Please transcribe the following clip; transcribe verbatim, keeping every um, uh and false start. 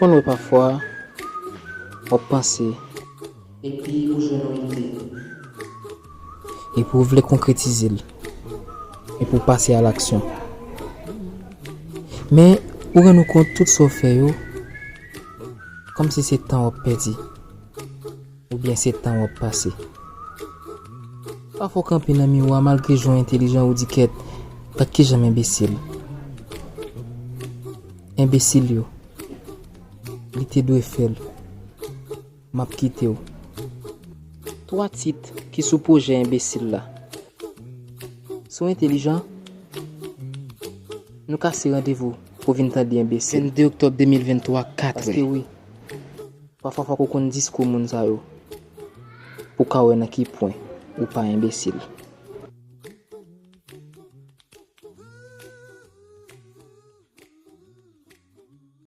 Konn wè pafwa w ap panse epi ou jwenn yon ide, epi ou vle konkretize l, epi ou pase a laksyon. Men ou rann ou kont tout sa w fè yo kòmsi se tan w ap pèdi oubyen se tan w ap pase. Pafwa w kanpe nan miwa, malgre jan w entelijan, ou di, "Kèt, gad kijan m enbesil." Enbesil yo, li te dwe fè l. M ap kite w. Twa tit ki sou pwojè enbesil la. Si w entelijan, nou kase randevou pou w vin tande enbesil. Venndde oktòb de mil venntwa, kat è. Paske wi, pafwa fòk ou konn diskou moun sa yo pou w ka wè nan ki pwen ou pa enbesil.